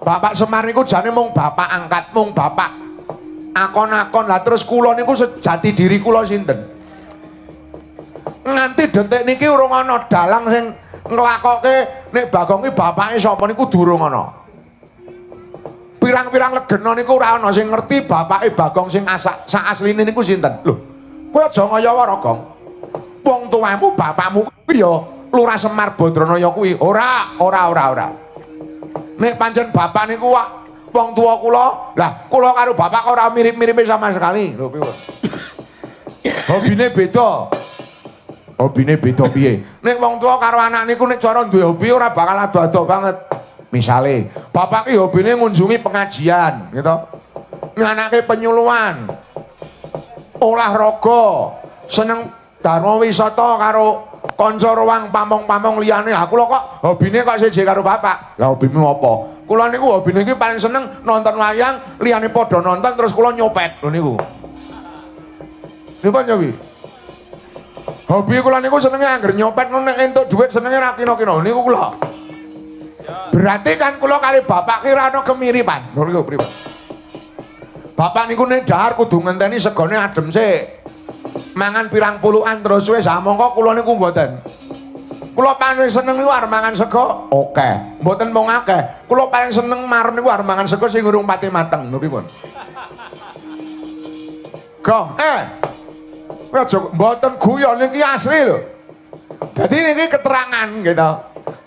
Bapak Semar niku jane mung bapak angkat, mung bapak akon-akon. Lah terus kula niku sejati diri kula sinten? Nganti detik niki urung ana dalang sing nglakoke nek Bagong ki bapake sapa niku durung ana. Pirang-pirang legena niku ora ana sing ngerti bapake Bagong sing sak asline niku sinten. Lho, kowe aja ngaya-wara, Gong. Wong tuamu bapakmu kuwi ya Lurah Semar Badranaya kuwi. Ora, ora, ora, ora. Nek pancen bapak niku wak wong tua kula, lah kula karo bapak ora mirip-miripe sama sekali. Lho piye? Hobine beda. Hobine beda piye? Nek wong tua karo anak niku nek cara duwe hobi ora bakal ado-ado banget. Misale, bapak ki hobine ngunjungi pengajian, gitu. Nganake penyuluhan. Olahraga, seneng dharma wisata karo kanca ruang pamong-pamong liyane. Ha kula kok hobine kok siji karo bapak. Lah hobimu apa? Kula niku hobine iki paling seneng nonton wayang, liyane padha nonton terus kula nyopet. Lho niku. Niku nyobi. Hobi kula niku senenge angger nyopet ngono nek entuk dhuwit senenge ra kina-kina. Niku kula. Berarti kan kula kali bapak ki ora ana kemiripan. Lho niku pripun? Bapak niku nek dahar kudu ngenteni segone adem sik. Mangan pirang pulukan terus wis, ah mongko kula niku mboten. Kula paling seneng niku arep mangan sego akeh. Mboten mung akeh. Kula paling seneng marem niku arep mangan sego sing urung pati mateng. Lho pripun? Gong, Kowe aja mboten guyon niki asli lho. Dadi niki keterangan gitu.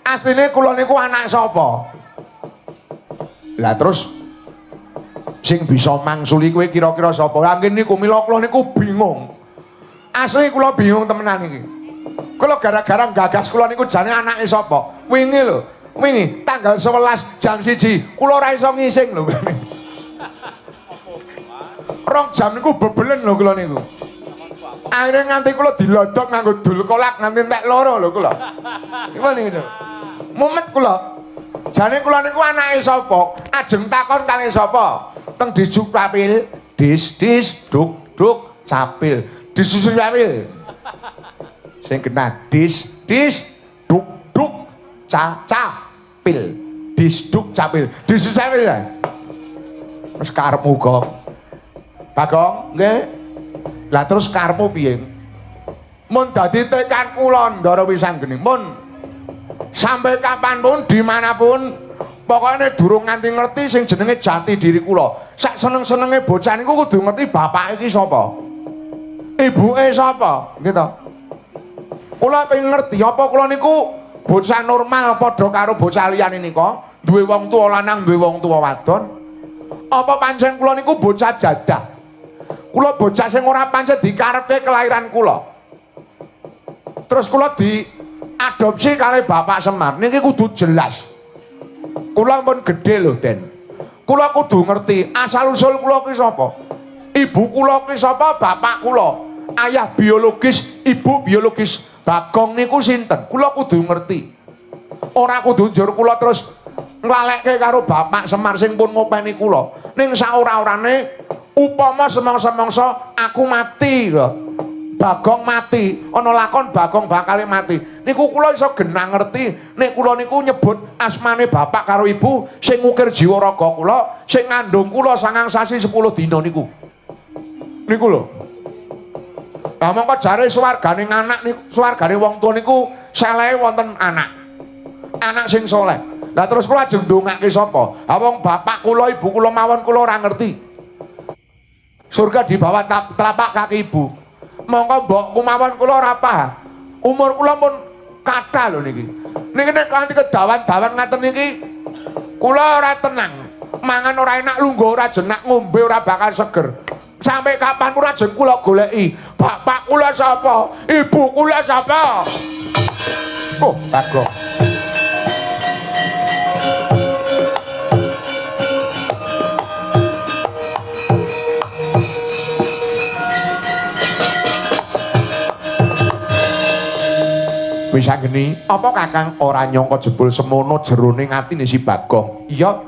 Asline kula niku anak sapa? Lah terus sing bisa mangsuli kowe kira-kira sapa? Lah nggih niku mila kula niku bingung. Asli kula bingung temenan iki. Kula gara-gara gagas kula niku jane anake sapa? Wingi lho, wingi tanggal 11 jam 1 kula ora iso ngising lho. Rong jam niku bebelen lho kula niku. Akhirnya nganti kula dilodok nganggo dulkolak nganti entek loro lho kula. Niku niku. Mumet kula. Jane kula niku anake sapa? Ajeng takon kalih sapa? Teng Disduk Capil, dis dis duk duk capil. Disduk Capil. Sing kena dis dis duk duk ca capil. Disduk Capil. Disduk Capil. Terus karepmu kok. Bagong, nggih. Lah terus karepmu piye? Mun dadi tekan kula Ndara Wisanggeni, mun sampai kapanpun dimanapun pokoknya durung nganti ngerti sing jenenge jati diri kula. Sak seneng-senenge bocah niku kudu ngerti bapake iki sapa, ibuke sapa, gitu. Kula pengen ngerti apa kula niku bocah normal padha karo bocah liyane nika, duwe wong tuwa lanang, duwe wong tuwa wadon. Apa pancen kula niku bocah jadah? Kula bocah sing ora pancen dikarepke kelahiran kula. Terus kula diadopsi kalih Bapak Semar. Niki kudu jelas. Kula pun gedhe lho, Den. Kula kudu ngerti asal usul kula ki sapa. Ibu kula ki sapa, bapak kula. Ayah biologis, ibu biologis. Bagong niku sinten? Kula kudu ngerti. Ora kudu njur kula terus nglalekke karo Bapak Semar sing pun ngopeni kula. Ning saora-orane upama semongso-mongso aku mati lho. Bagong mati, ana lakon Bagong bakale mati. Niku kula iso genah ngerti nek kula niku nyebut asmane bapak karo ibu sing ngukir jiwa raga kula, sing ngandung kula 9 sasi 10 dina niku. Niku lho. Lah mongko jare swargane anak niku, swargane wong tuwa niku selehe wonten anak. Anak sing soleh. Lah terus kula ajeng ndongake sapa? Ha wong bapak kula, ibu kula mawon kula ora ngerti. Surga di bawah telapak kaki ibu. Mongko mbokku mawon kula ora paham. Umur kula pun kathah lho niki. Niki nek nganti kedawan-dawan ngaten niki kula ora tenang. Mangan ora enak, lungguh ora jenak, ngombe ora bakal seger. Sampai kapan ora ajeng kula goleki? Bapak kula sapa? Ibu kula sapa? Oh, Bagong. Wisanggeni, apa Kakang ora nyangka jebul semono jerone atine si Bagong? Iya.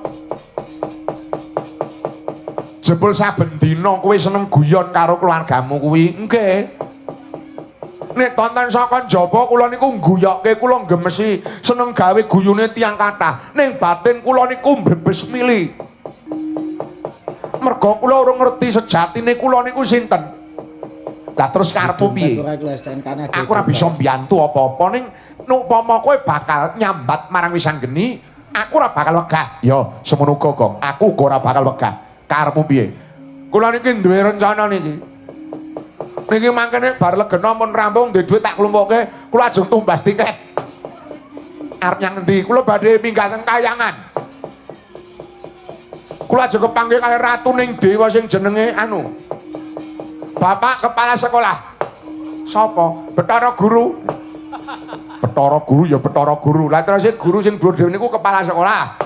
Jebul saben dina kowe seneng guyon karo keluargamu kuwi. Nggih. Nek tonton saka njaba kula niku ngguyokke, kula nggemesi, seneng gawe guyune tiyang kathah. Ning batin kula niku mbrebes mili. Merga kula urung ngerti sejatine kula niku sinten. Lah terus karepmu piye? Aku ora bisa mbiyantu apa-apa ning upama kowe bakal nyambat marang Wisanggeni, aku ora bakal wegah. Ya, semono uga, Gong. Aku uga ora bakal wegah. Karepmu piye? Kula niki duwe rencana niki. Niki mangkene bar legena mun rampung duwe dhuwit tak klumpukke, kula ajeng tumbas tiket. Arep nyang endi? Kula badhe minggah teng Kayangan. Kula ajeng kepanggih kali ratuning dewa sing jenenge anu. Bapak kepala sekolah. Sapa? Bathara Guru. Bathara Guru ya Bathara Guru. Lah terus guru sing dhuwur dhewe niku kepala sekolah.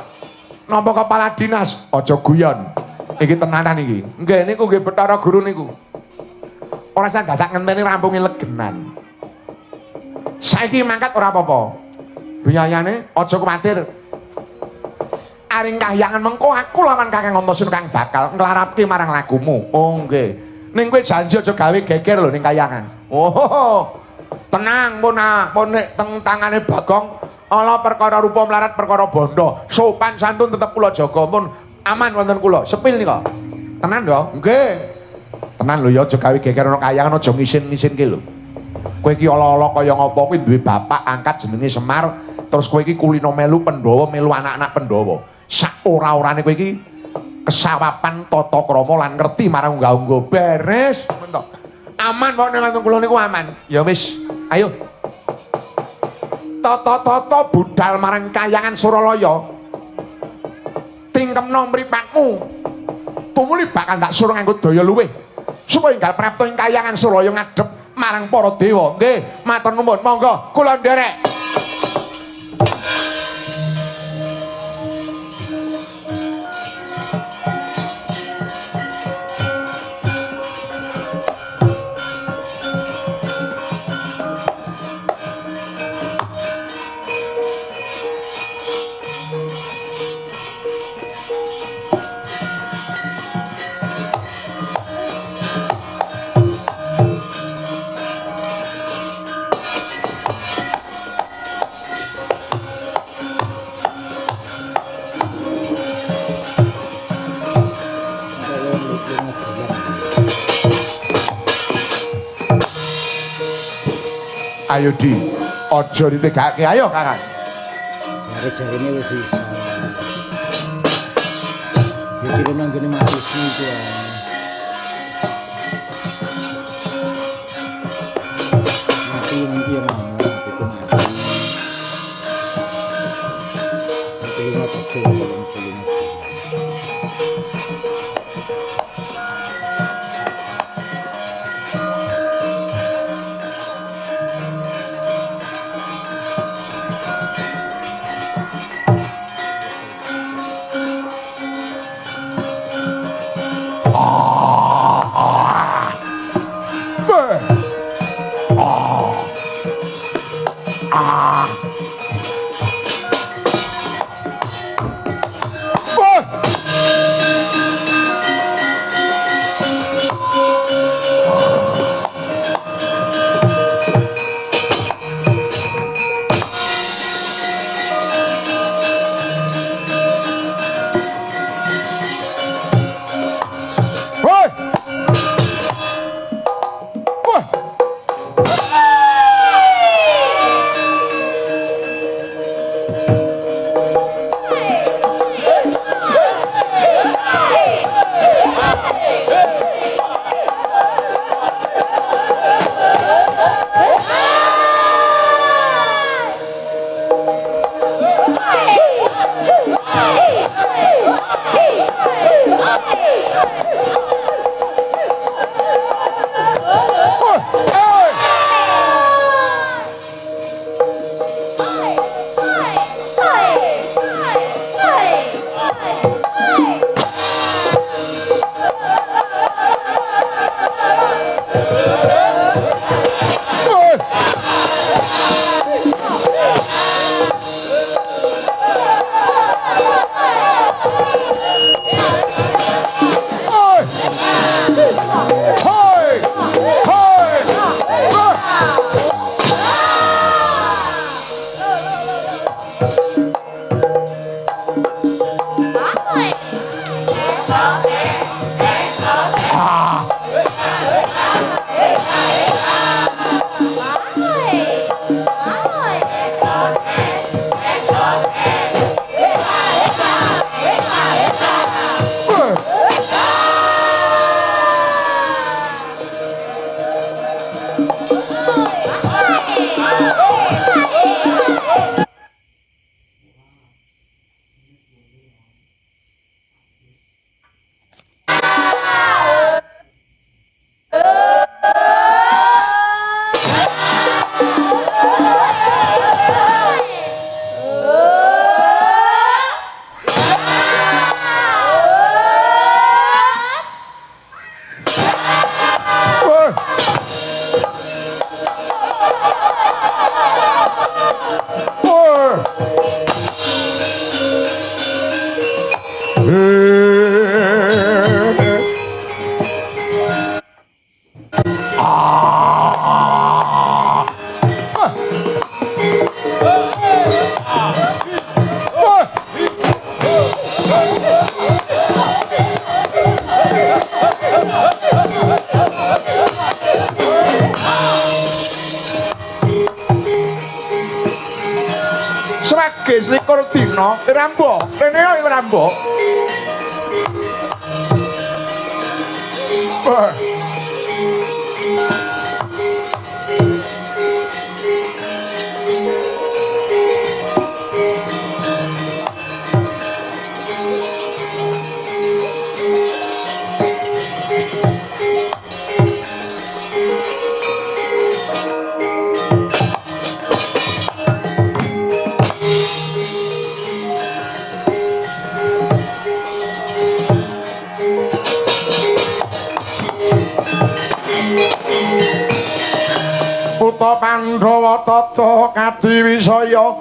Napa kepala dinas? Aja guyon. Iki tenanan iki. Nggih niku nggih Bathara Guru niku. Ora usah dadak ngenteni rampunge legenan. Saiki mangkat ora apa-apa. Biayane aja kuwatir. Aring kahyangan mengko aku lawan Kakang Antasena kang bakal nglarapke marang lagumu. Oh nggih. Ning kowe janji aja gawe geger lho ning kayangan. Oh. Tenang pun pun nek teng tangane Bagong ala perkara rupa mlarat perkara bondo. Sopan santun tetep kula jaga pun aman wonten kula. Sepil nika. Tenan lho. Nggih. Tenan lho ya aja gawe geger ana kayangan aja ngisin-ngisinke lho. Kowe iki ala-ala kaya ngapa kuwi duwe bapak angkat jenenge Semar, terus kowe iki kulino melu Pandhawa, melu anak-anak Pandhawa. Sak ora-orane kowe iki kesawapan tata krama lan ngerti marang unggah-ungguh. Beres mentok. Aman kok ning kula niku aman. Ya wis, ayo. Tata-tata budal marang kayangan Suralaya. Tingkemno mripatmu. Tumuli bakal tak suruh nganggo daya luwih supaya enggal prapta ing kayangan Suralaya ngadhep marang para dewa. Nggih, matur nuwun. Monggo kula nderek. Ayo di, aja ditegake, ayo Kakang. Jare-jarene wis iso. Dikirim nang gene Mas Wisnu iku. Mati wong iki ya ngono, iku mati. Mati lima tujuh, lima lima. Ah. Rambo, rene yo Rambo. Pandhawa tata kadiwisaya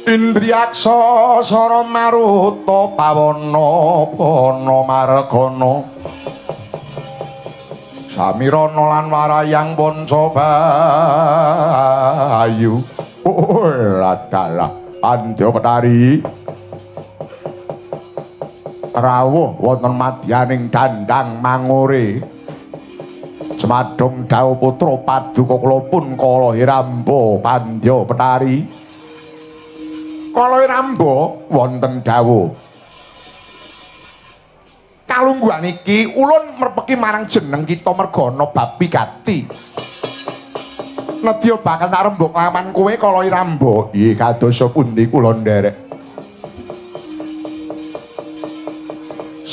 Indriyaksa sara maruta pawana pana margana Samirana lan warayang panca bayu. Oh adalah Pandya Petari rawuh wonten madyaning dandang mangure. Semadung dawuh putra paduka kula pun Kala Hiramba Pandya Petari. Kala Hiramba wonten dawuh. Kalungguhan iki ulun merpeki marang jeneng kita mergana bab pikati. Nedya bakal tak rembug lawan kowe Kala Hiramba. Nggih kadosa pundi kula nderek.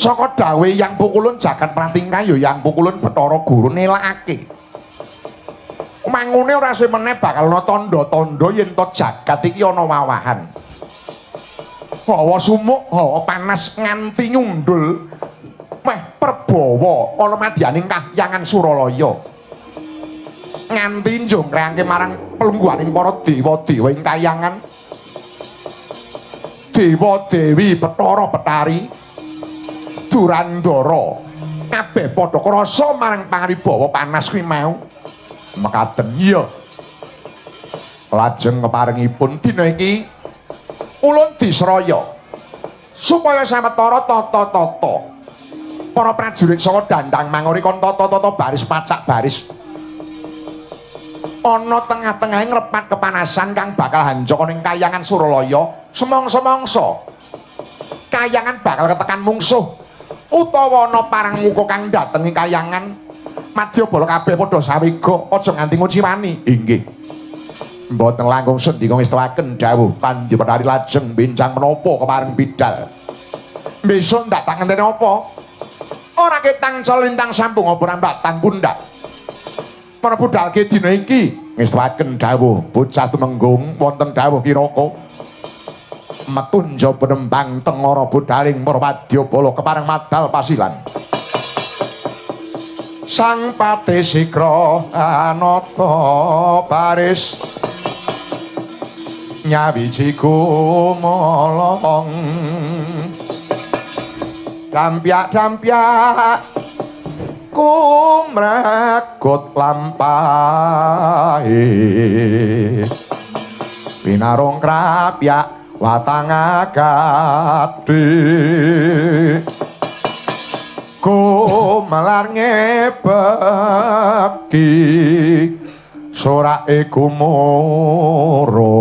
Saka dawuhe Yang Pukulun jagat pratingkah ya Yang Pukulun Bathara Guru nelakake. Mangune ora semeneh bakal ana tandha-tandha yen to jagat iki ana wawahan. Hawa sumuk, hawa panas nganti nyundul meh perbawa ana madyaning kahyangan Suralaya. Nganti njongkrangke marang pelungguhaning para dewa-dewa ing kayangan. Dewa Dewi Bathara Betari Durandara kabeh padha krasa marang pangribawa panas kuwi mau. Mekaten iya. Lajeng keparengipun dina iki ulun disraya supaya sawetara tata-tata para prajurit saka dandang mangori kon tata-tata baris pacak baris ana tengah-tengahe ngrepat kepanasan kang bakal hanjaka ning kayangan Suralaya semongso-mongso. Kayangan bakal ketekan mungsuh utawa ana parang muka kang datengi kayangan madyabala kabeh padha sawega aja nganti nguciwani. Inggih. Mboten langkung sendika ngestuaken dawuh Pandya Petari lajeng bincang menapa kepareng bidal. Besok ndak tak ngenteni apa? Ora ketang celintang sambung apa rambatan pundak. Para budalke dina iki ngestuaken dawuh bocah tumenggung wonten dawuh Kiraka. Metu njaba nembang tengara budaling para wadyabala kepareng madal pasilan. Sang Patih Sikra anata baris nyawiji gumolong dampyak-dampyak kumragot lampahe pinarung krapyak Watang agati gumelar ngebeki sorake gumuro.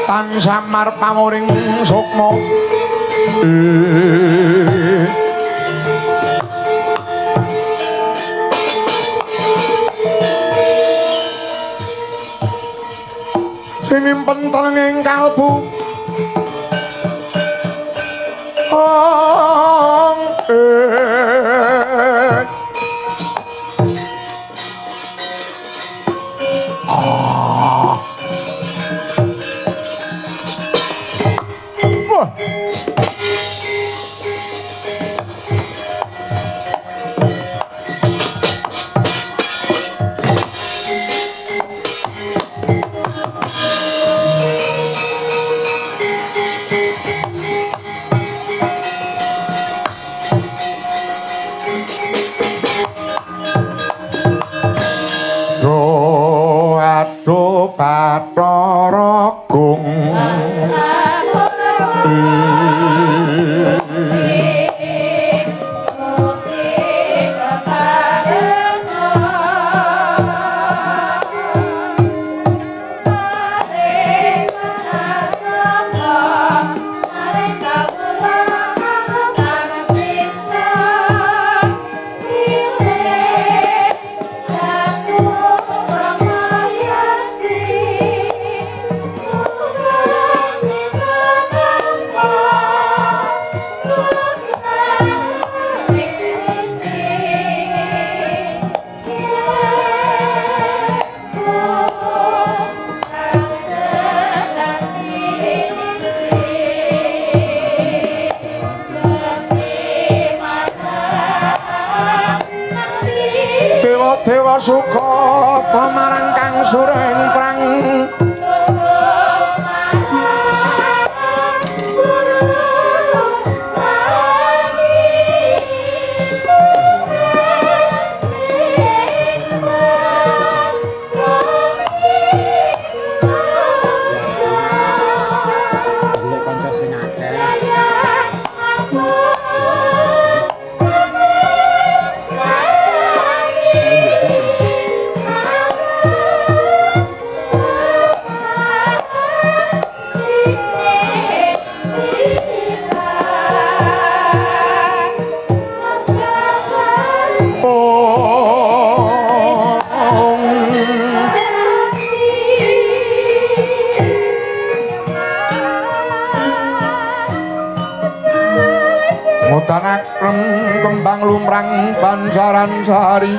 Tan samar pamuring sukma. Sinimpen telenging kalbu ong. Bathara Gung. Dewa suka Duka marang kang sureng prang. Golek kanca sing akeh. Mutanakrem kembang lumrang pancaran sari.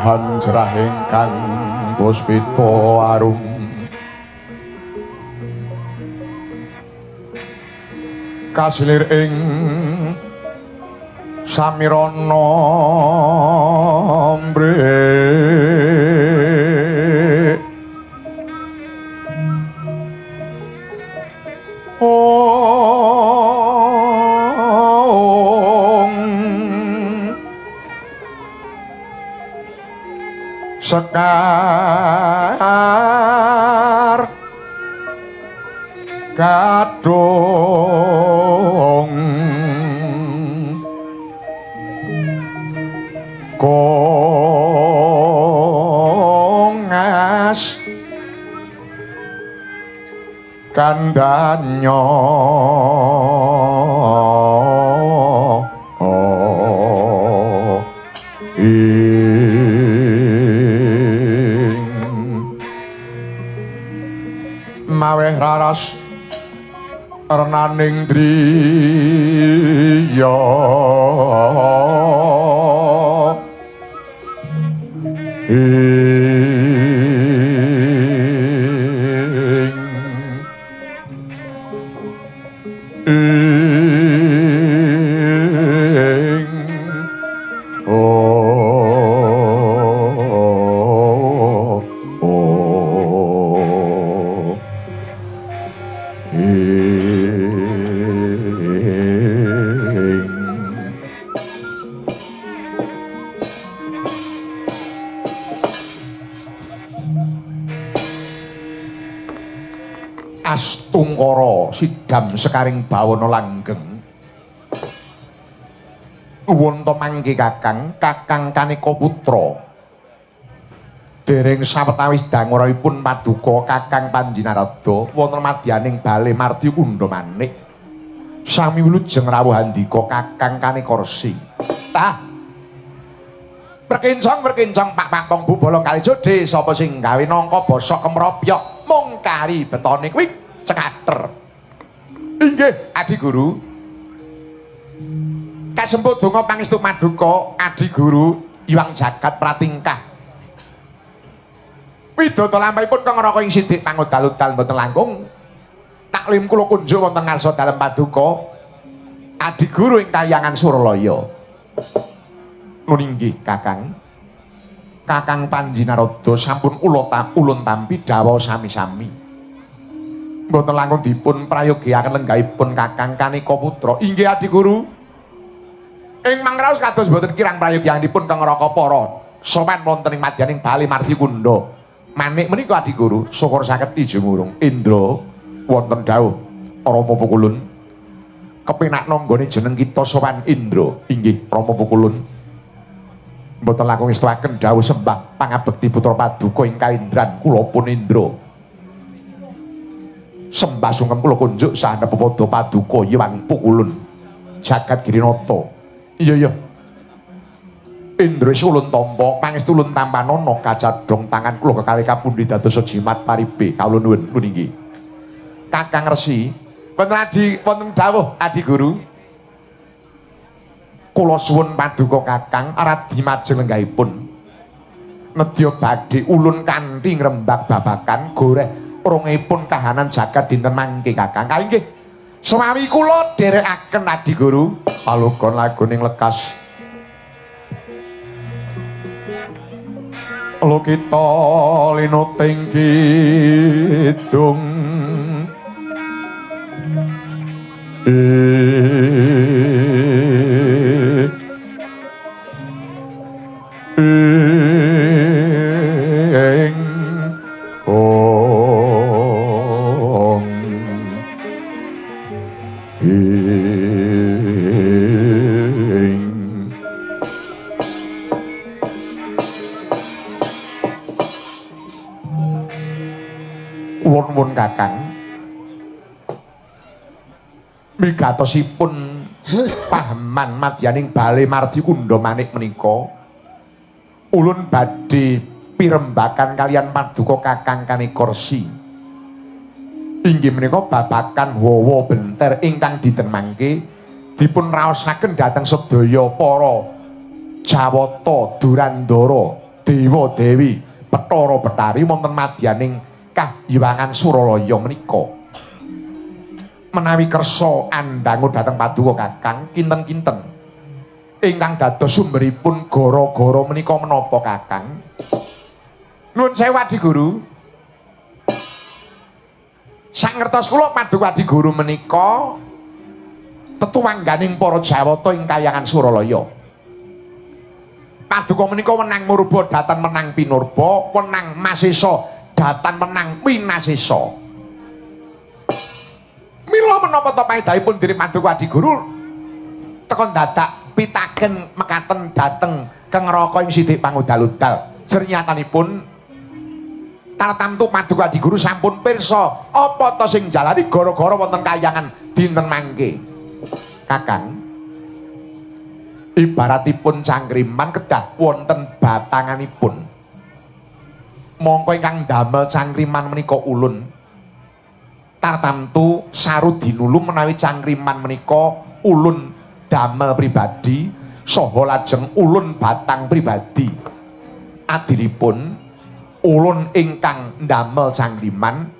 Hanjrah ingkang puspita arum kasilir ing samirana mbrek. Sekar kadung kongas kandanya maweh raras renaning driya ing ing oh oh Astungkara sidam sekaring bawana langgeng wonten mangke kakang, kakang kaneka putra dereng sawetawis dangurawipun paduka kakang Panji Narada wonten madyaning bale mardi kundha manik sami wilujeng rawuh handika kakang kaneka resi. Tah perkincong perkincong pak pak pong bu bolong kali jode sapa sing gawe nangka bosok kemropyok mung kari betone kuwi cekater. Inggih Adi Guru. Kasemput donga pangestu paduka Adi Guru Iwang Jagat Pratingkah. Widodo lampahipun kang raka ing sidik pangudal-udal mboten langkung taklim kula kunjuk wonten ngarsa dalem paduka Adi Guru ing kayangan Suralaya. Nun inggih Kakang. Kakang Panji Narada sampun ulun tampi dawuh sami-sami. Mboten langkung dipun prayogiaken lenggahipun Kakang kaneka putra. Inggih Adi Guru. Ing mangraos kados mboten kirang prayogianipun kang raka para sowan wonten ing madyaning bale mardi kundha. Manik menika Adi Guru syukur saged ijumurung Indra wonten dawuh Rama Pukulun. Kepenakno nggone jeneng kita sowan Indra. Inggih Rama Pukulun. Mboten langkung ngestuaken dawuh sembah pangabekti putra paduka ing kaindran kula pun Indra. Sembah sungkem kula kunjuk sahandap pepada paduka Hyang Pukulun. Jagat Girinata. Iya iya. Indra wis ulun tampa, pangestu ulun tampanana kacadhong tangan kula kekalih kapundi dados jimat paribe. Kawula nuwun inggih. Kakang Resi, wonten adi wonten dawuh Adi Guru. Kula suwun paduka Kakang radi majeng lenggahipun. Nedya badhe ulun kanthi ngrembak babakan goreh rongipun kahanan jagat dinten mangke Kakang. Inggih. Semawi kula dherekaken Adi Guru, palogon laguning lekas. Lokita linuting kidung ing ong ing. Kula nuwun Kakang, migatosipun paheman madyaning bale mardi kundha manik menika ulun badhe pirembakan kaliyan paduka Kakang Kaneka Resi. Inggih menika babakan hawa benter ingkang dinten mangke dipun raosaken dhateng sedaya para Jawata Durandara, dewa dewi, petara betari wonten madyaning kahyiwangan Suralaya menika. Menawi kersa andangu dhateng paduka Kakang kinten-kinten ingkang dados sumberipun gara-gara menika menapa Kakang? Nuwun sewu Adi Guru. Sangertos kula paduka Adi Guru menika tetuwangganing para Jawata ing kayangan Suralaya. Paduka menika wenang murba datan menang pinurba, wenang masesa datan menang winasesa. Mila menapa ta paedahipun diri paduka Adi Guru tekon dadak pitaken mekaten dhateng kengraka ing sithik pangudal-udal. Jernyatanipun tartamtu paduka Adi Guru sampun pirsa apa ta sing jalani gara-gara wonten kayangan dinten mangke. Kakang, ibaratipun cangkriman kedah wonten batanganipun. Mongko ingkang damel cangkriman menika ulun. Tartamtu sarudinulu menawi cangkriman menika ulun damel pribadi saha lajeng ulun batang pribadi. Adilipun ulun ingkang ndamel cangkriman,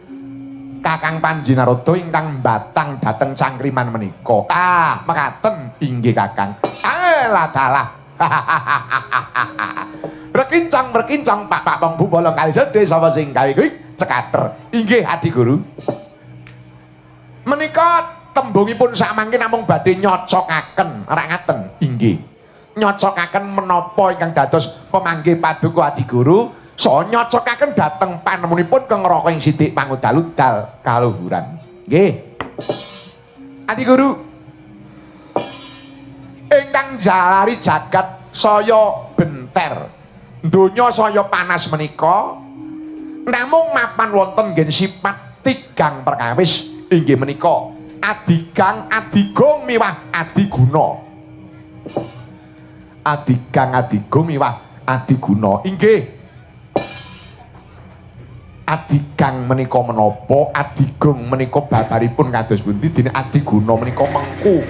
Kakang Panji Narada ingkang batang dhateng cangkriman menika. Ah, mekaten inggih Kakang. Alah dalah. Berkincang berkincang pak pak bang bubolong kali sedih sapa sing gawe kuwi cekater. Inggih Adi Guru. Menika tembungipun sakmangke namung badhe nyocokaken, ora ngaten. Inggih. Nyocokaken menapa ingkang dados pemanggih paduka Adi Guru, saha nyocokaken dhateng panemunipun kengraka ing sithik pangudal-udal kaluhuran. Nggih. Adi Guru. Ingkang jalari jagat saya benter. Donya saya panas menika namung mapan wonten nggen sifat tigang perkawis inggih menika adigang, adigung miwah adiguna. Adigang, adigung miwah adiguna. Inggih. Adigang menika menapa, adigung menika babaripun kados pundi, dene adiguna menika mengku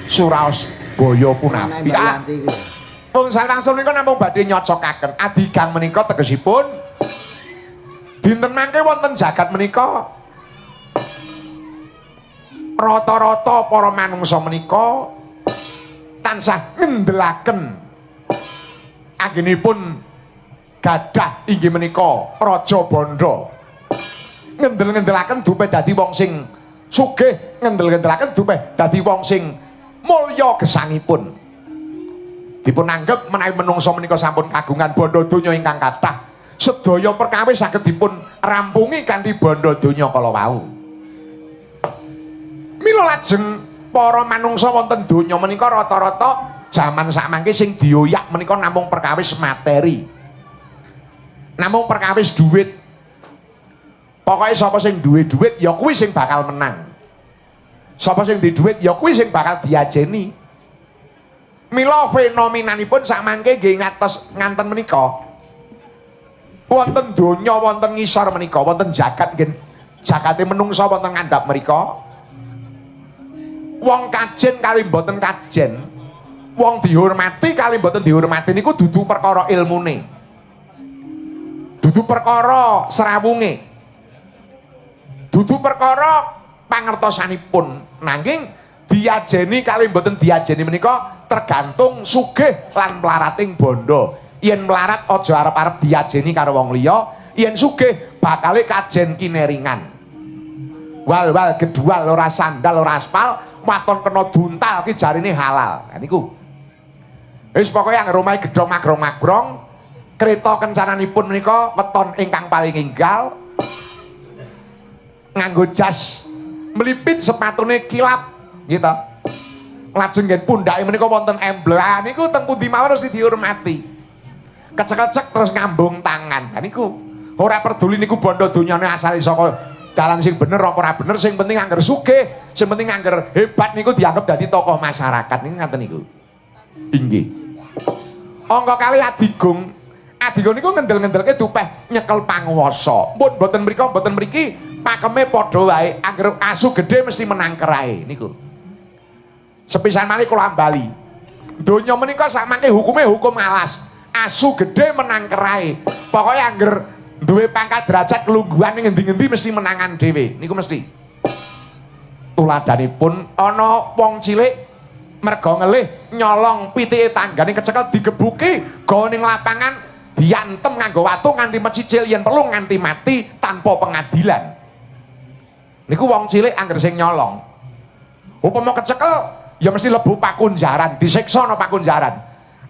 suraos baya punapi. Wong salangsul menika namung badhe nyocokaken. Adigang menika tegesipun dinten mangke wonten jagat menika rata-rata para manungsa menika tansah ngendelaken anggenipun gadah inggih menika raja bandha. Ngendel-ngendelaken dupe dadi wong sing sugih, ngendel-ngendelaken dupe dadi wong sing mulya gesangipun. Dipun anggep menawi menungsa menika sampun kagungan bandha donya ingkang kathah, sedaya perkawis saged dipun rampungi kanthi bandha donya kala wau. Mila lajeng Para manungsa wonten donya menika rata-rata jaman sakmangke sing dioyak menika namung perkawis materi. Namung perkawis duit. Pokoke sapa sing duwe duit ya kuwi sing bakal menang. Sapa sing duwe duit ya kuwi sing bakal diajeni. Mila fenomenanipun sakmangke nggih ngatos nganten menika. Wonten donya wonten ngisor menika, wonten jagat nggih jagate menungsa wonten ngandhap mriku. Wong kajen kali mboten kajen, wong dihormati kali mboten dihormati niku dudu perkara ilmune. Dudu perkara serawunge. Dudu perkara pangertosanipun. Nanging diajeni kali mboten diajeni menika tergantung sugih lan mlarating bondo. Yen mlarat aja arep-arep diajeni karo wong liya, yen sugih bakale kajen kineringan. Wal-wal gedual ora sandal ora aspal, waton kena duntal ki jarine halal. Nah niku. Wis pokoke anggere omahe gedhong magrong-magrong, kreta kencananipun menika weton ingkang paling enggal, nganggo jas mlipit sepatune kilap gitu. Lajeng nggih pundhake menika wonten emblem. Ah niku teng pundi mawon mesti dihormati. Kecek-kecek terus ngambung tangan. Nah niku ora peduli niku bondo donyane asale saka dalan sing bener apa ora bener, sing penting angger sugih, sing penting angger hebat niku dianggap dadi tokoh masyarakat niku ngaten niku. Inggih. Angka kali Adigung. Adigung niku ngendel-ngendelke dupeh nyekel panguwasa. Pun mboten mriko mboten mriki pakeme padha wae, angger asu gedhe mesti menang kerae niku. Sepisan malih kula ambali. Donya menika sakmangke hukume hukum alas. Asu gedhe menang kerae. Pokoke angger duwe pangkat derajat kelungguhan ning ngendi-ngendi mesti menangan dhewe. Niku mesti. Tuladhanipun ana wong cilik merga ngelih nyolong pitike tanggane kecekel digebuki gawa ning lapangan diantem nganggo watu nganti mecicil yen perlu nganti mati tanpa pengadilan. Niku wong cilik angger sing nyolong. Upama kecekel ya mesti lebu pakunjaran, disiksa ana pakunjaran.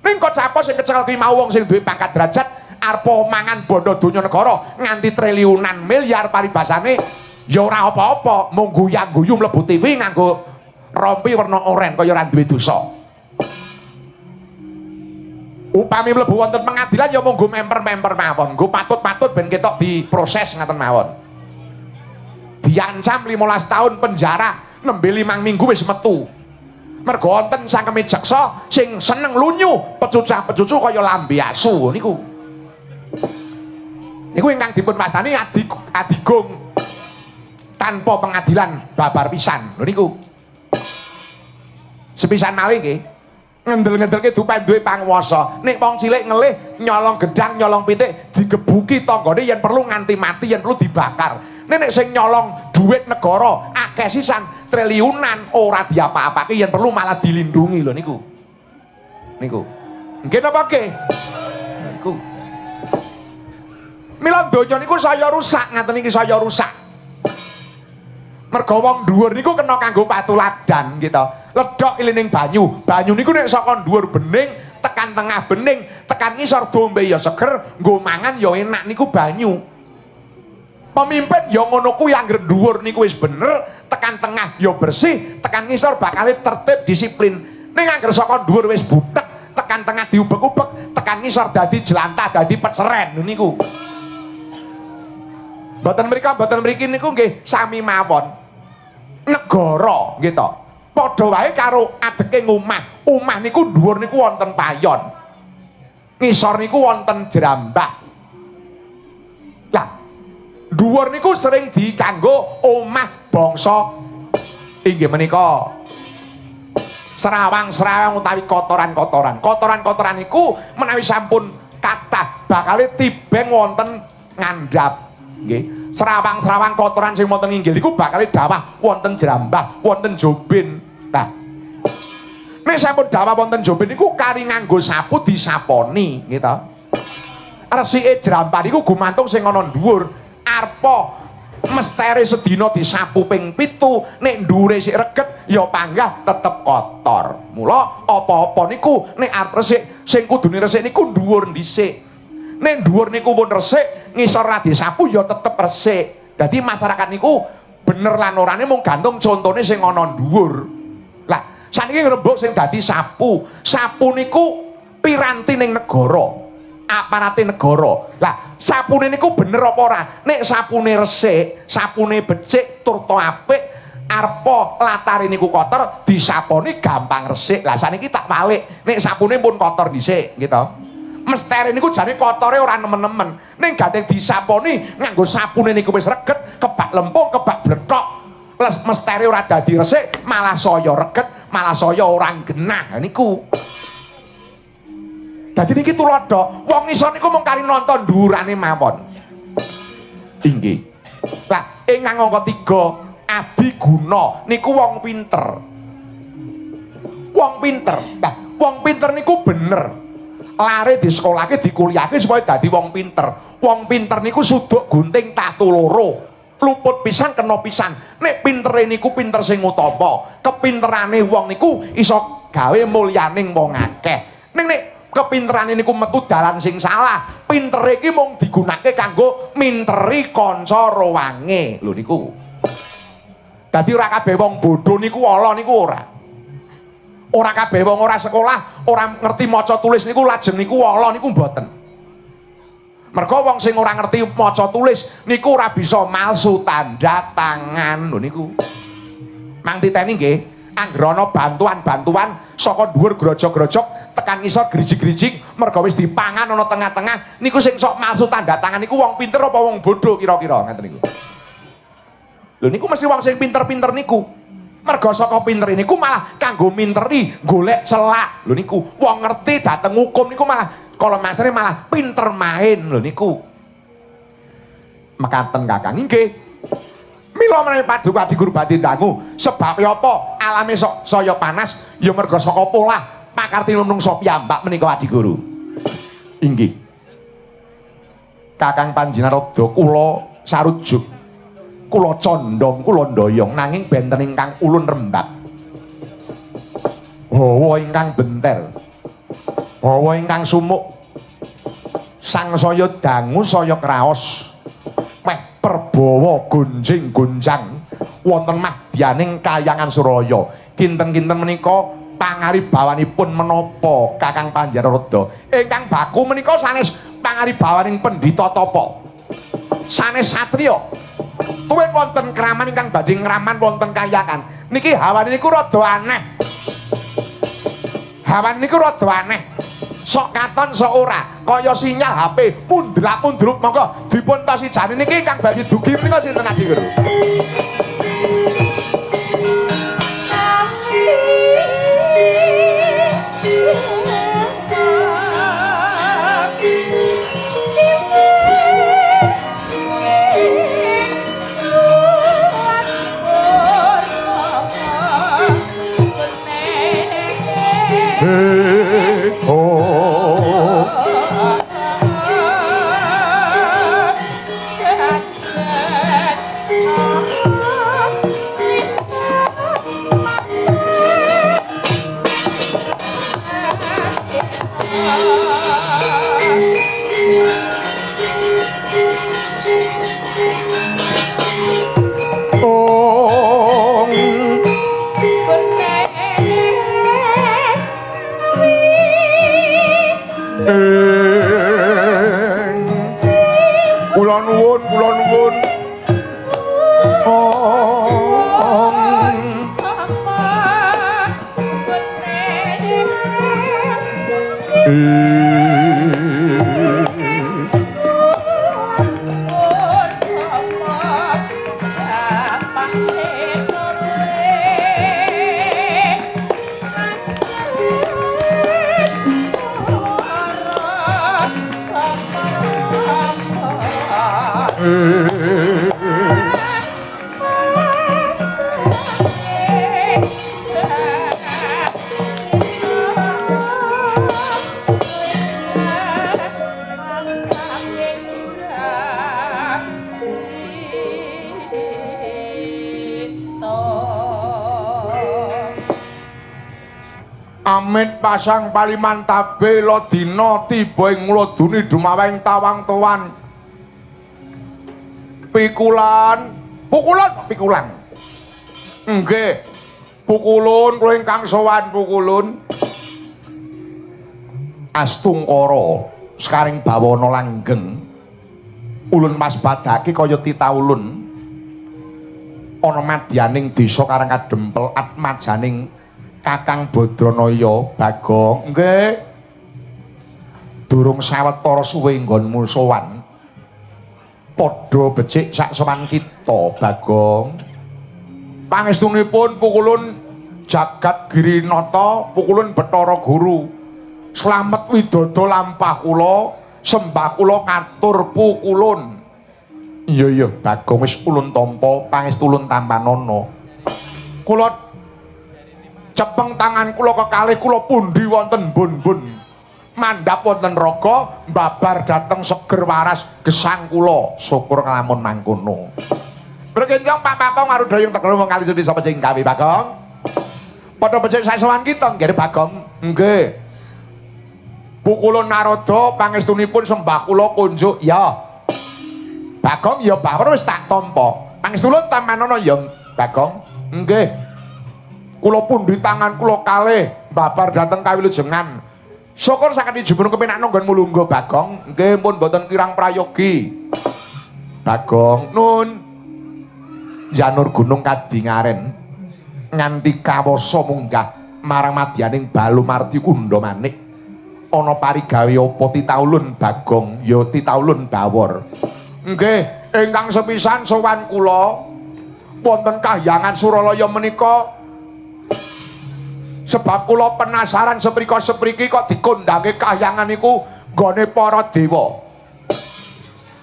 Ning kok sapa sing kecekel ki mau wong sing duwe pangkat derajat arepa mangan bondo donya negara nganti triliunan miliar paribasane ya ora apa-apa, mung guyang-guyu mlebu TV nganggo rompi werna oren kaya ora duwe dosa. Upami mlebu wonten pengadilan ya mung nggo memper-memper mawon, nggo patut-patut ben ketok diproses ngaten mawon. Diancam 15 tahun penjara, nembe 5 minggu wis metu. Mergo wonten sangkeme jaksa sing seneng lunyu, pecucah-pecucu kaya lambe asu niku. Niku ingkang dipun wastani adigung tanpa pengadilan babar pisan. Lho niku. Sepisan malih nggih. Ngendel-ngendelke dupe duwe panguwasa. Nek wong cilik ngelih nyolong gedang, nyolong pitik, digebuki tanggane yen perlu nganti mati, yen perlu dibakar. Nek sing nyolong duit negara akeh sisan triliunan ora diapa-apake yen perlu malah dilindungi lho niku. Niku. Nggih napa nggih? Niku. Mila donya niku saya rusak ngaten iki saya rusak. Mergo wong dhuwur niku kena kanggo patuladan gitu. Ledhok ilining banyu. Banyu niku nek saka dhuwur bening, tekan tengah bening, tekan ngisor dombe ya seger, nggo mangan ya enak niku banyu. Pemimpin ya ngono kuwi angger dhuwur niku wis bener, tekan tengah ya bersih, tekan ngisor bakale tertib disiplin. Ning angger saka dhuwur wis butek, tekan tengah diubek-ubek, tekan ngisor dadi jelantah, dadi peceren niku. Mboten mriko mboten mriki niku nggih sami mawon. Negara nggih to. Padha wae karo adeke ngomah. Omah niku dhuwur niku wonten payon. Ngisor niku wonten jerambah. Lah, dhuwur niku sering dikanggo omah bangsa inggih menika serawang-serawang utawi kotoran-kotoran. Kotoran-kotoran niku menawi sampun kathah bakale tibeng wonten ngandhap. Nggih. Serawang-serawang kotoran sing wonten inggil iku bakale dawah wonten jerambah, wonten jobin. Nah, nek sampun dawah wonten jobin niku kari nganggo sapu disaponi, nggih ta. Resike jerambah niku gumantung sing ana dhuwur. Arpa mestere sedina disapu ping 7, nek dhuwure sik reget ya panggah tetep kotor. Mula apa-apa niku nek arep resik, sing kudune resik niku dhuwur dhisik. Nek dhuwur niku pun resik, ngisor ra disapu ya tetep resik. Dadi masyarakat niku bener lan orane mung gantung contone sing ana dhuwur. Lah, saniki ngrembug sing dadi sapu. Sapu niku piranti ning negara, aparate negara. Lah, sapune niku bener apa ora? Nek sapune resik, sapune becik turta apik, arepa latare niku kotor, disaponi gampang resik. Lah saniki tak walik, nek sapune pun kotor dhisik, gitu. Mestere niku jane kotore ora nemen-nemen. Ning gandeng disaponi nganggo sapune niku wis reget, kebak lempung, kebak blethok. Les mestere ora dadi resik, malah saya reget, malah saya ora genah. Niku. Dadi niki tuladha, wong iso niku mung kari nonton dhuwurane mawon. Inggih. Lah ingkang angka 3 adiguna niku wong pinter. Wong pinter. Lah wong pinter niku bener. Lare disekolahke, dikuliahke supaya dadi wong pinter. Wong pinter niku suduk gunting tatu loro. Luput pisan kena pisan. Nek pintere niku pinter sing utama. Kepinterane wong niku iso gawe mulyaning wong akeh. Ning nek kepinterane niku metu dalan sing salah, pintere iki mung digunakake kanggo minteri kanca rowange. Lho niku. Dadi ora kabeh wong bodho niku ala niku ora. Ora kabeh wong ora sekolah, ora ngerti maca tulis niku lajeng niku ala niku mboten. Mergo wong sing ora ngerti maca tulis niku ora bisa malsu tanda tangan. Lho niku. Mang titeni nggih, anggere ana bantuan-bantuan saka dhuwur grojok-grojok tekan ngisor grijik-grijik mergo wis dipangan ana tengah-tengah niku sing sok malsu tanda tangan niku wong pinter apa wong bodho kira-kira ngaten niku. Lho niku mesti wong sing pinter-pinter niku. Mergo saka pinter niku malah kanggo minteri golek celah. Lho niku wong ngerti dateng hukum niku malah kala masane malah pinter main. Lho niku. Mekaten Kakang nggih. Mila menawi paduka Adi Guru badhe dangu, sebabe apa alame sok saya panas ya mergo saka polah pakarti menungsa piyambak menika Adi Guru. Inggih. Kakang Panjinarada kula sarujuk, kula condong, kula ndoyong nanging benten ingkang ulun rembak. Hawa ingkang benter, hawa ingkang sumuk, sangsaya dangu saya kraos, meh perbawa gonjing-gonjang wonten madyaning kayangan Suraya. Kinten-kinten menika pangaribawanipun menapa Kakang Panjinarada? Ingkang baku menika sanes pangaribawaning pendhita tapa, sanes satriya. Tuwin wonten kraman ingkang badhe ngraman wonten kayangan. Niki hawane niku rada aneh. Hawane niku rada aneh. Sok katon sok ora, kaya sinyal HP mundlak-mundluk. Monggo dipun tosi jane niki ingkang badhe dugi menika sinten Adi Guru? Kula nuwun, kula nuwun. Amit pasang paliman tabe ladina tiba ing ngladuni dumaweng tawang towan. Pikulan, pukulan pikulan. Nggih. Pukulun kula ingkang sowan pukulun. Astungkara sekaring bawana langgeng. Ulun maspadake kaya titaulun. Ana madyaning desa Karangkadempel atmajaning Kakang Badranaya Bagong. Nggih. Durung sawetara suwe nggonmu sowan. Padha becik sak sowan kita Bagong. Pangestunipun pukulun jagat Girinata, pukulun Bathara Guru. Slamet widodo lampah kula, sembah kula katur pukulun. Iya iya Bagong wis ulun tampa, pangestu ulun tampanana. Kula cepeng tangan kula kekalih kula pundi wonten bun-bun. Mandhap wonten raga, mbabar dhateng seger waras gesang kula. Syukur nglamun mangkono. Berkencang Pak Papong Arudha yang tegel wong kali sudi sapa sing gawe Bagong. Padha becik sasowan kita nggih Bagong. Nggih. Pukulun Narada pangestunipun sembah kula kunjuk ya. Bagong ya bawor wis tak tampa. Pangestulun tampanana ya Bagong. Nggih. Kula pundi tangan kula kalih mbabar dhateng kawilujengan. Syukur saged dijumeneng kepenakno nggon mulungga Bagong. Nggih pun boten kirang prayogi. Bagong nun janur gunung kadingaren nganti kawasa munggah marang madyaning Balumarti Kundha Manik. Ana parigawe apa titaulun Bagong ya titaulun Bawor. Nggih, ingkang sepisan sowan kula wonten kahyangan Suralaya menika sebab kula penasaran seprika-sepriki kok dikondange kahyangan niku nggone para dewa.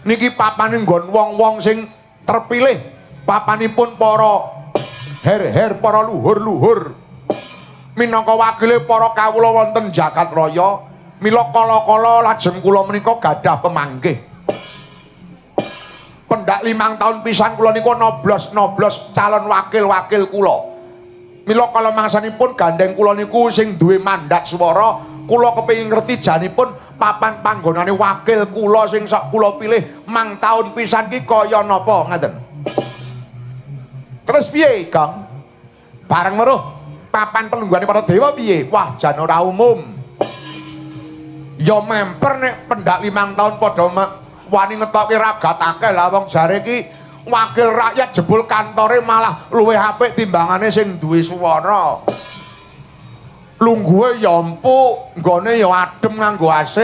Niki papane nggon wong-wong sing terpilih, papanipun para her-her, para luhur-luhur. Minangka wakile para kawula wonten jagat raya, mila kala-kala lajeng kula menika gadah pemanggih. Pendak 5 tahun pisan kula niku noblos-noblos calon wakil-wakil kula. Mila kala mangsanipun gandeng kula niku sing duwe mandat swara, kula kepengin ngerti janipun papan panggonane wakil kula sing sok kula pilih mang taun pisan ki kaya napa ngaten. Terus piye, Kang? Bareng weruh papan pelungguhane para dewa piye? Wah, jan ora umum. Ya memper nek pendak 5 tahun padha wani ngetokke ragat akeh lah wong jare ki wakil rakyat jebul kantore malah luwih apik timbangane sing duwe swara. Lungguhe ya empuk, nggone ya adem nganggo AC.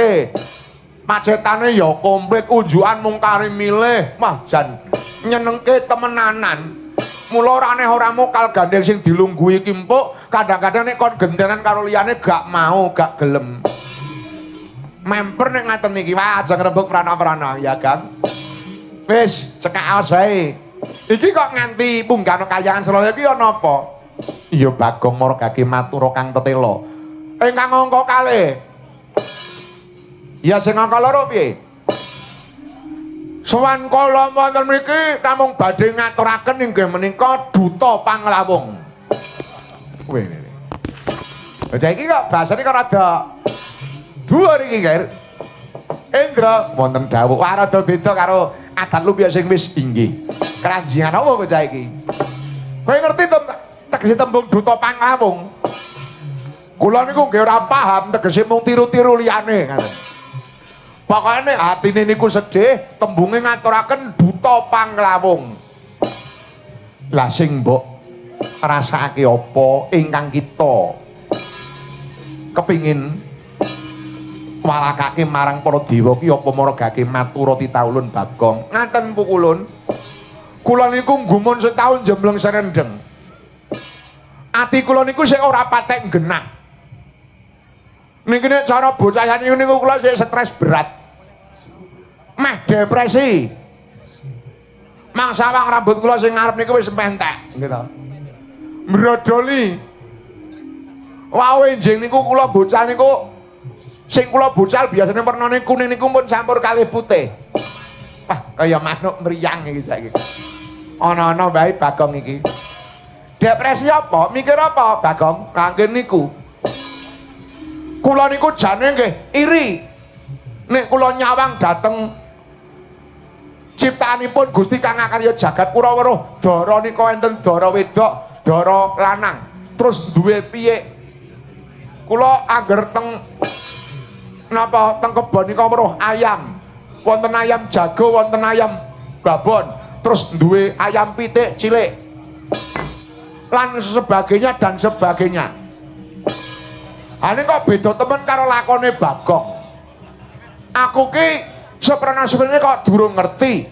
Macetane ya komplit, unjukan mung kari milih. Wah, jan nyenengke temenanan. Mula ora aneh ora mokal gandeng sing dilungguhi ki empuk, kadang-kadang nek kon gentenan karo liyane gak mau, gak gelem. Memper nek ngaten iki, wah aja ngrembug prana-prana ya, Kang. Wis, cekak aos wae. Iki kok nganti punggano kayangan Suralaya iki ana apa? Iya Bagong margake matura kang tetela. Ingkang angka kalih. Ya sing angka loro piye? Sowan kala wonten mriki namung badhe ngaturaken inggih menika duta panglawung. Weh. Bocah iki kok basane kok rada dhuwur iki, Ger. Indra wonten dawuh. Wah rada beda karo adat lumpia sing wis inggih. Keranjingan apa bocah iki? Kowe ngerti to tegese tembung duta panglawung? Kula niku nggih ora paham tegese mung tiru-tiru liyane ngaten. Pokoke nek atine niku sedih, tembunge ngaturaken duta panglawung. Lah sing mbok rasakake apa ingkang kita kepingin walakake marang para dewa ki apa margake matura titaulun Bagong. Ngaten pukulun. Kula niku nggumun setahun jembleng serendeng. Ati kula niku sik ora patek genah. Niki nek cara bocah saniki niku kula sik stres berat. Meh depresi. Mang sawang rambut kula sing ngarep niku wis mentek gitu. Mrodoli. Wau enjing niku kula bocah niku sing kula bocal biasane wernane kuning niku pun campur kalih putih. Wah, kaya manuk mriyang iki saiki. Ana-ana wae Bagong iki. Depresi apa? Mikir apa, Bagong? Kangge niku. Kula niku jane nggih iri. Nek kula nyawang dhateng ciptaanipun Gusti kang akarya jagat kula weruh dara nika enten dara wedok, dara lanang. terus duwe piyik. Kula angger teng napa teng kebon nika weruh ayam. Wonten ayam jago, wonten ayam babon, terus duwe ayam pitik cilik. Lan sebagainya dan sebagainya. Ane kok beda temen karo lakone Bagong. Aku ki seprana-seprene kok durung ngerti.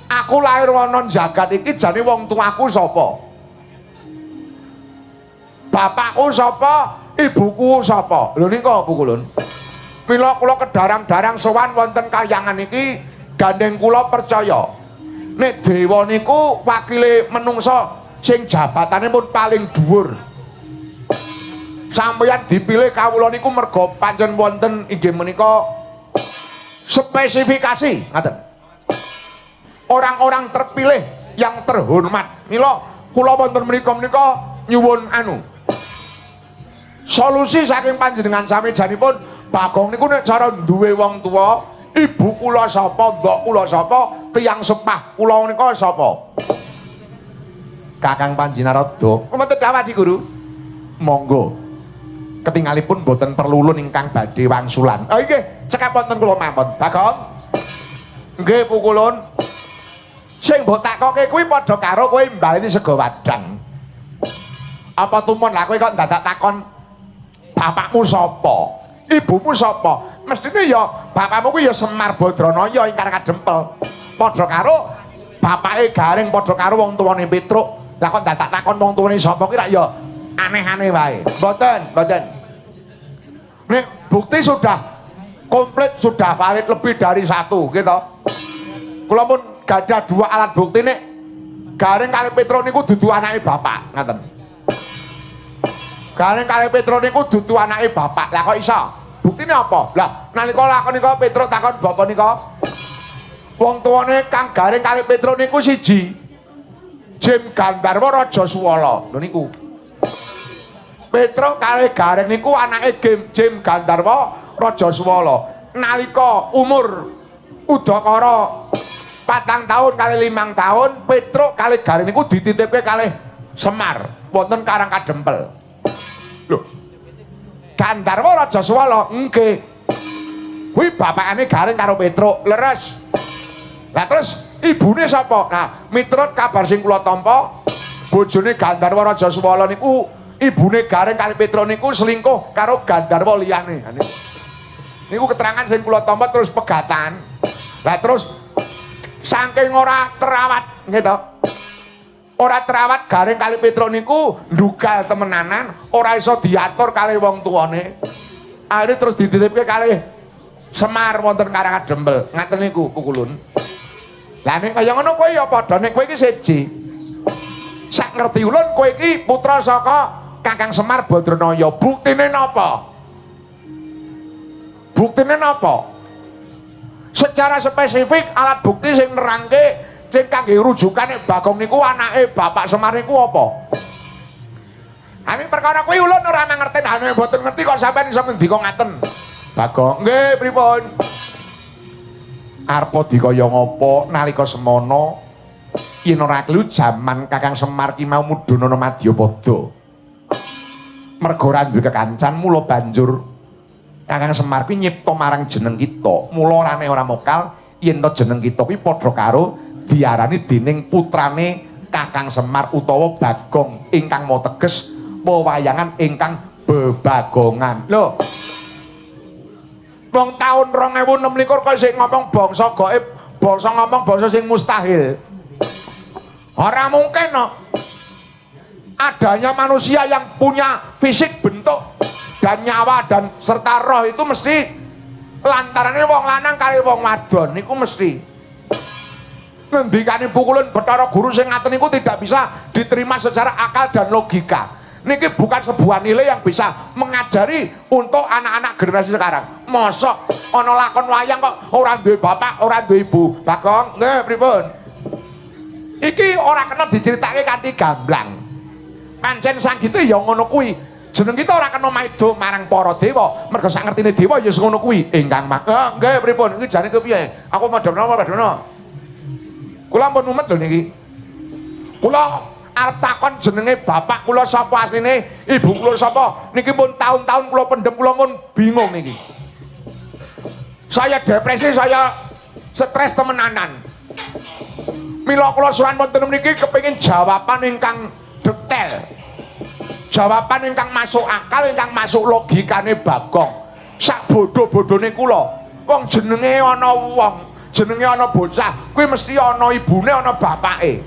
Aku lahir ana jagat iki jane wong tuaku sapa? Bapakku sapa? Ibuku sapa? Lho nika pukulun. Mila kula kedarang-darang sowan wonten kayangan iki gandeng kula percaya. Nek dewa niku wakile menungsa sing jabatane pun paling dhuwur. Sampeyan dipilih kawula niku merga pancen wonten inggih menika spesifikasi ngaten. Orang-orang terpilih yang terhormat. Mila kula wonten mriku menika nyuwun anu solusi saking panjenengan sami janipun Bagong niku nek cara duwe wong tuwa, ibu kula sapa, mbok kula sapa, tiyang sepah kula nika sapa? Kakang Panji Narada, wonten dawuh Di Guru. Monggo. Ketingalipun boten perlu ulun ingkang badhe wangsulan. Oh nggih, cekap wonten kula mawon. Bagong. Nggih pukulun. Sing mbok takoke kuwi padha karo kowe mbaleni sega wadang. Apa tumon lah kowe kok dadak takon bapakmu sapa? Ibumu sapa? Mestine ya bapakmu kuwi ya Semar Badranaya ingkang kadempel. Padha karo bapake Gareng, padha karo wong tuwane Petruk. Lah kok dadak takon wong tuwane sapa kuwi rak ya aneh-aneh wae. Mboten, mboten. Nek bukti sudah komplit, sudah valid lebih dari satu gitu. Kula pun gadah dua alat bukti nek Gareng kali Petruk niku dudu anake bapak, ngaten. Gareng kali Petruk niku dudu anake bapak. Lah kok iso? Buktine apa? Lah nalika lakon nika Petruk takon bapak nika. Wong tuwane Kang Gareng kali Petruk niku siji. Jim Gandharwa Raja Suwala. Lho niku. Petruk kali Gareng niku anake Jim Gandharwa Raja Suwala. Nalika umur udakara 4 tahun kali 5 tahun, Petruk kali Gareng niku dititipke kalih Semar wonten Karang Kadempel. Lho. Gandharwa Raja Suwala nggih. Kuwi bapakane Gareng karo Petruk, leres. Lah terus ibune sapa? Nah, miturut kabar sing kula tampa, bojone Gandharwa Raja Suwala niku ibune Gareng kali Petruk niku selingkuh karo Gandharwa liyane. Niku keterangan sing kula tampa terus pegatan. Lah terus saking ora terawat nggih to. Ora terawat Gareng kali Petruk niku ndugal temenanan, ora iso diatur kali wong tuane. Akhirnya terus dititipke kali Semar wonten Karang Kadempel. Ngaten niku pukulun. Lah nek kaya ngono kowe ya padha nek kowe iki siji. Sak ngerti ulun kowe iki putra saka Kakang Semar Badranaya. Buktine napa? Buktine napa? Secara spesifik alat bukti sing nerangke sing kangge rujukan nek Bagong niku anake Bapak Semar niku apa? Ane perkara kuwi ulun ora mangerten, ane mboten ngerti kok sampean iso ngendika ngaten. Bagong, nggih pripun? Arpa dikaya ngapa nalika semana yen ora keliru jaman Kakang Semar ki mau mudhun ana Madyapada. Merga ora duwe kekancan mula banjur Kakang Semar kuwi nyipta marang jeneng kita. Mula orane ora mokal yen to jeneng kita kuwi padha karo diarani dening putrane Kakang Semar utawa Bagong ingkang mau teges wewayangan ingkang bebagongan. Lho. Wong taun 2026 kok sing ngomong bangsa gaib, bangsa ngomong bangsa sing mustahil. Ora mungkin no. Adanya manusia yang punya fisik, bentuk dan nyawa dan serta roh itu mesti lantarannya wong lanang kali wong wadon niku mesti. Ngendikane pukulun Bathara Guru sing ngaten niku tidak bisa diterima secara akal dan logika. Niki bukan sebuah nilai yang bisa mengajari untuk anak-anak generasi sekarang. Mosok ana lakon wayang kok ora duwe bapak, ora duwe ibu. Bagong, nggih pripun? Iki ora kena diceritake kanthi gamblang. Pancen sanggite ya ngono kuwi. Jeneng kita ora kena maido marang para dewa. Mergo sak ngertine dewa ya ngono kuwi. Ingkang mak. Nggih pripun? Iki jane kepiye? Aku madhepno apa madhepno? Kula ampun mumet lho niki. Kula Arep takon jenenge bapak kula sapa asline, ibu kula sapa? Niki pun taun-taun kula pendem kula pun bingung niki. Saya depresi, saya stres temenanan. Mila kula sowan wonten mriki kepengin jawaban ingkang detail. Jawaban ingkang masuk akal, ingkang masuk logikane Bagong. Sak bodho-bodhone kula, wong jenenge ana wong, jenenge ana bocah, kuwi mesti ana ibune, ana bapake.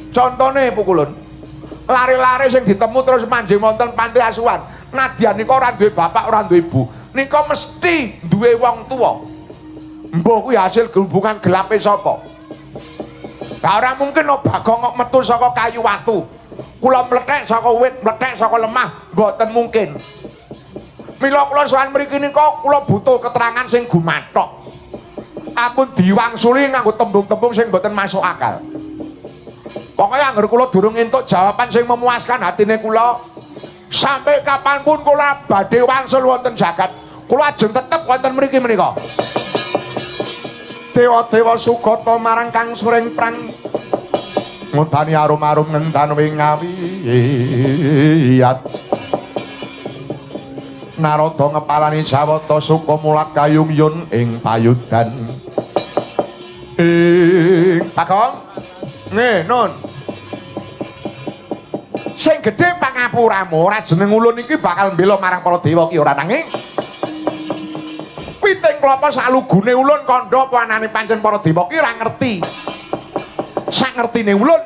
Contone pukulun. Lare-lare sing ditemu terus manjing wonten panti asuhan. Nadyan nika ora duwe bapak, ora duwe ibu. Nika mesti duwe wong tuwa. Mbah kuwi hasil hubungan gelape sapa? Lah ora mungkin no Bagong kok metu saka kayu watu. Kula mlethek saka wit, mlethek saka lemah, mboten mungkin. Mila kula sowan mriki nika kula butuh keterangan sing gumathok. Ampun diwangsuli nganggo tembung-tembung sing mboten masuk akal. Pokoke angger kula durung entuk jawaban sing memuaskan hatine kula, sampai kapanpun kula badhe wangsul wonten jagat, kula ajeng tetep wonten mriki menika. Dewa-dewa sugata marang kang suring prang ngudani arum-arum ngendan wing ngawiyat. Narada ngepalani Jawata suka mulak kayung yun ing payudan. Ing Bagong, nggih nun. Sing gedhe pangapuramu ora jeneng ulun iki bakal mbela marang para dewa ki ora, nanging piting klapa salugune ulun kandha apa anane pancen para dewa ki ora ngerti. Sak ngertine ulun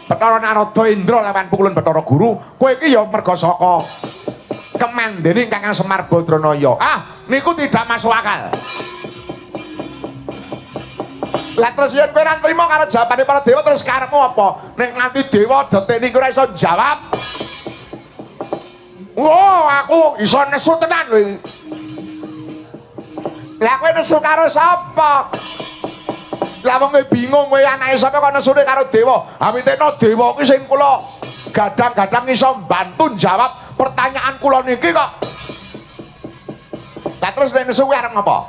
Bathara Narada Indra lawan pukulun Bathara Guru, kowe iki ya merga saka kemandene Kakang Semar Badranaya. Ah, niku tidak masuk akal. Lah terus yen kowe ora nrimo karo jawabane para dewa terus karepmu apa? Nek nganti dewa detik niku ora iso jawab. Wah, aku iso nesu tenan lho iki. Lah kowe nesu karo sapa? Lah wong kowe bingung kowe anake sapa kok nesune karo dewa. Amiteno dewa kuwi sing kula gadang-gadang iso mbantu jawab pertanyaan kula niki kok. Lah terus nek nesu kowe arep ngapa?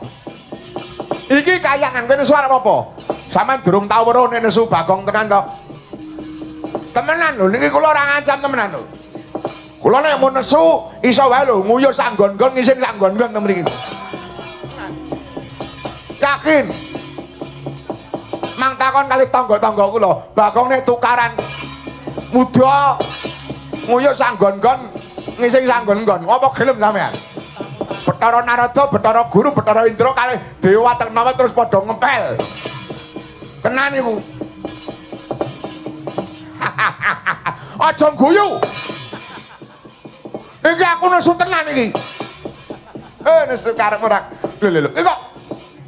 Iki kayangan kowe nesu arep apa? Sampeyan durung tau weruh nek nesu Bagong tenan to? Temenan lho niki kula ora ngancam temenan lho. Kula nek mau nesu iso wae lho nguyuh sak nggon-nggon ngising sak nggon-nggon to mriki. Yakin. Mang takon kali tangga-tangga kula, Bagong nek tukaran muda nguyuh sak nggon-nggon ngising sak nggon-nggon, apa gelem sampean? Bathara Narada, Bathara Guru, Bathara Indra kalih dewa teknawa terus padha ngempel. Tenan iku. Aja guyu. Iki aku nesu tenan iki. Nesu karep ora. Lho lho lho. Iki kok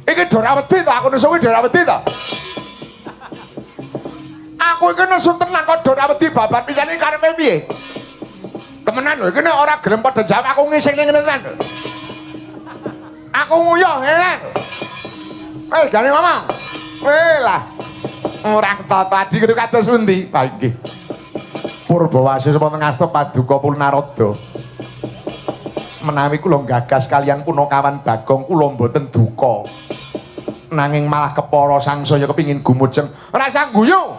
iki do ora wedi to, aku nesu kuwi do ora wedi to. Aku iki nesu tenan kok do ora wedi babar pisan iki karepe piye? Temenan lho, iki nek ora gelem padha jawab aku ngising ning ngene tenan lho. Aku nguyuh ngene. Jane ngomong. Lah. Ora ketata adi kudu kados pundi? Ha nggih. Purbawasi wonten ngasta paduka Pun Narada. Menawi kula gagas kaliyan punakawan Bagong kula mboten duka. Nanging malah kepara sangsaya kepingin gumujeng. Ora usah guyu.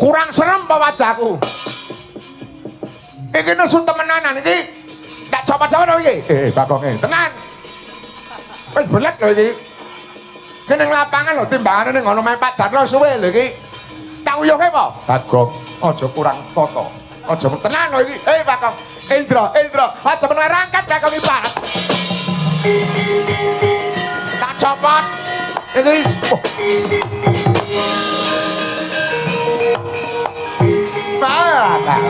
Kurang serem apa wajahku? Iki nesu temenanan iki. Tak coba-coba iki. Bagonge. Tenan. Wis belet lho iki. Ki ning lapangan lho timbangane ning ngono main Pak Darno suwe lho iki. Tak uyuhke apa? Bagong, aja kurang tata. Aja tenan lho iki. Bagong. Indra, Indra, aja meneh rangkat Bagong iki, Pak. Tak copot. Iki. Oh. Pak.